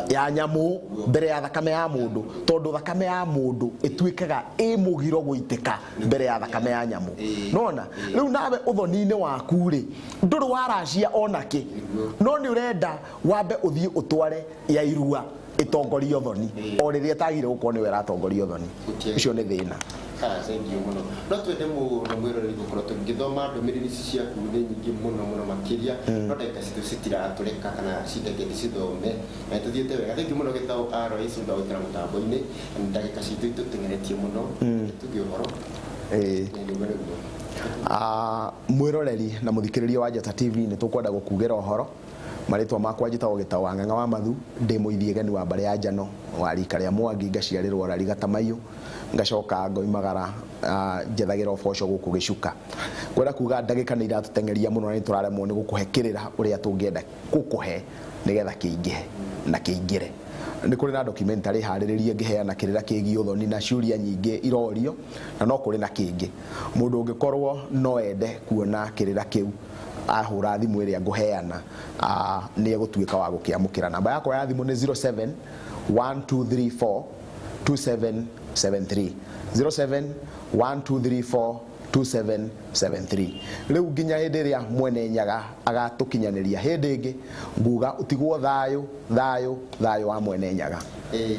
ya nyamũ mbere ya thakame ya mũndũ, tondũ thakame ya mũndũ ĩtuĩkaga ĩ mũgiro gũitĩka mbere ya thakame ya nyamũ. Nona rĩu nawe ũthoni-inĩ waku rĩ, ndũrĩ waracia onakĩ, no nĩ ũrenda wambe ũthiĩ ũtware ya irua ĩtongorie ũthoni, o rĩrĩa ĩtagire gũkorwo nĩwe ĩratongoria ũthoni. Ũcio nĩ thĩna. Thengiũ mũno. No twende mũno mwĩroreri gũkorwo tũgĩthoma ndũmĩrĩri ici ciaku, nĩ nyingĩ mũno mũno makĩria, no ndagĩka citũ citiratũreka kana cindeke ndĩcithome. Tũthiĩte wega. Thengiũ mũno Gĩtaũ Alois nĩ ũndũ wa gũikara mũtambo-inĩ. Ndagĩka citũ itũteng'eretie mũno. Tuge ũhoro. Nĩguo nĩguo. Mwĩroreri na mũthikĩrĩria wa Njata TV, nĩ tũkwenda gũkugĩra ũhoro. Marĩtwa makwa njĩtagwo Gĩtaũ wa Ng'ang'a wa Mathu, ndĩ mũithiĩgeni wa mbarĩ ya Njano wa rika rĩa Mwangi, ngaciarĩrwo Rari Gatamaiyũ, ngacoka ngoimagara njethagĩra ũboco gũkũ Gĩcuka. Ngwenda kuga ndagĩka nĩ iratũteng'eria mũno na nĩ tũraremwo nĩ gũkũhe kĩrĩra ũrĩa tũngĩenda gũkũhe nĩgetha kĩingĩhe na kĩingĩre. Nĩ kũrĩ na documentary harĩrĩrie ngĩheana kĩrĩra kĩgiĩ ũthoni na ciũria nyingĩ irorio, na no kũrĩ na kĩngĩ. Mũndũ ũngĩkorwo no ende kuona kĩrĩra kĩu, ahũra thimũ ĩrĩa ngũheana nĩ egũtuĩka wa gũkĩamũkĩra. Namba yakwa ya thimũ nĩ 07 1234 2773, 07 1234 2773. Rĩu nginya hĩndĩ ĩrĩa Mwene Nyaga agatũkinyanĩria hĩndĩ ĩngĩ, nguga ũtigwo thayũ, thayũ, thayũ wa Mwene Nyaga. Ĩĩ,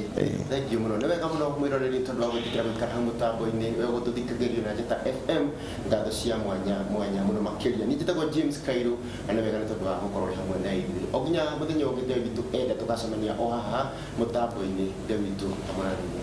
thengiũ mũno. Nĩ wega mũno mwĩroreri tondũ wa gwĩtĩkĩra gũikara hau mũtambo-inĩ we gũtũthikagĩrĩria na Njata FM. Ngatho cia mwanya mwanya mũno makĩria. Niĩ njĩtagwo James Kairũ na nĩ wega nĩ tondũ wa gũkorwo ũrĩ hamwe na ithuĩ. O nginya mũthenya ũngĩ Ngai witũ enda tũgacemania o haha mũtambo-inĩ. Ngai witũ amũrathime.